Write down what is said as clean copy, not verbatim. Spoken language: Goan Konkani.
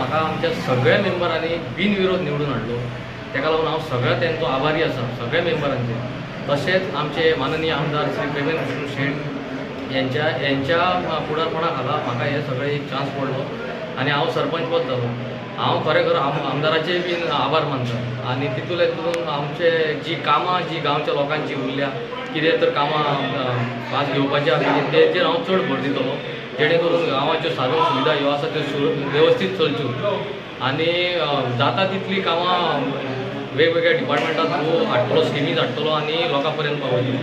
म्हाका आमच्या सगळ्या मेंबरांनी बिनविरोध निवडून हाडलो. ताका लागून हांव सगळ्या तेंचो आभारी आसा, सगळ्या मेंबरांचे. तशेंच आमचे माननीय आमदार श्री प्रेमेंद्र विष्णू शेट यांच्या यांच्या फुडारपणा खाला म्हाका हे सगळे एक चान्स पडलो आनी हांव सरपंच पद जालो. हांव खरें खरें आमदाराचेय बीन आभार मानता. आनी तितूंतल्या तितून आमचे जी कामां जी गांवच्या लोकांची उरल्या, कितें तर कामां फास्ट घेवपाची आसा, तेजेर हांव चड भर दितलो, जेणे करून गांवाच्यो साधन सुविधा ह्यो आसा त्यो वेवस्थीत चलच्यो आनी जाता तितलीं कामां वेगवेगळ्या डिपार्टमेंटा थ्रू हाडटलो, स्किमीज हाडटलो आनी लोकां पर्यंत पावयतलो.